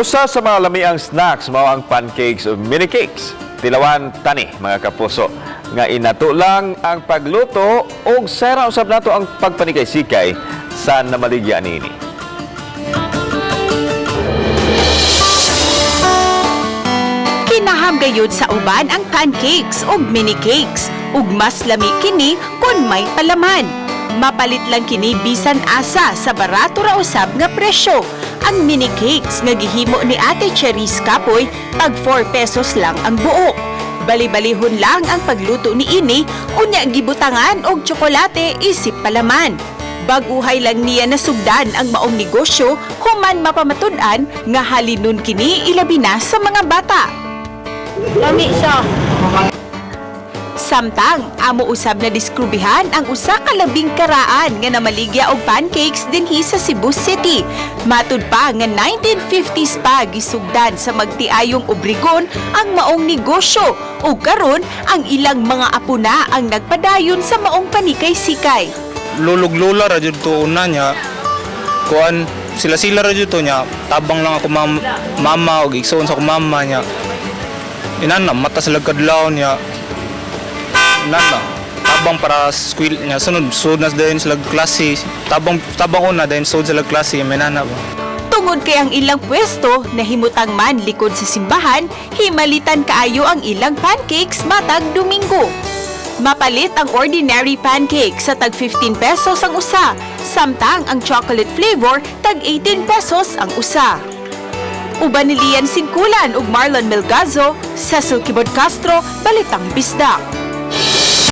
Usa sa mga lamiang snacks mao ang pancakes o mini cakes. Tilawan tani, mga kapuso, nga inato lang ang pagluto ug sera usab nato ang pagpanikay-sikay sa namaligya niini. Kinaham gayud sa uban ang pancakes ug mini cakes ug mas lami kini kun may palaman. Mapalit lang kini bisan asa sa barato ra usab nga presyo. Ang mini cakes nga gihimo ni Ate Cherise Kapoy, tag 4 pesos lang ang buok. Bali-balihon lang ang pagluto ni ini, unya gibutangan og tsokolate isip palaman. Baguhay lang niya nasugdan ang maong negosyo human mapamatud-an nga halinon kini ilabi na sa mga bata. Lami siya. Samtang, amo usab na diskubihan ang usa ka labing karaan nga namaligya og pancakes dinhi sa Cebu City. Matud pa nga 1950s pa gisugdan sa magtiayong Obregon ang maong negosyo ug karon ang ilang mga apo na ang nagpadayon sa maong panikay-sikay. Lulog-lula ra jud to una niya. Kuan sila sila ra jud to niya. Tabang lang ako mama og igsoon sa akong mama niya. Inana mata sila kadlaw niya. Inana tabang para squil niya, sunod sud na dayon sila klase, tabang tabang una dayon sud sila klase, may nana ba. Tungod kay ang ilang pwesto nahimutang man likod sa simbahan, himalitan kaayo ang ilang pancakes matag Domingo. Mapalit ang ordinary pancake sa tag 15 pesos ang usa, samtang ang chocolate flavor tag 18 pesos ang usa. Uban ni Lian Sinkulan ug Marlon Melgazo, Cecil Kibod Castro, Balitang Bisdak.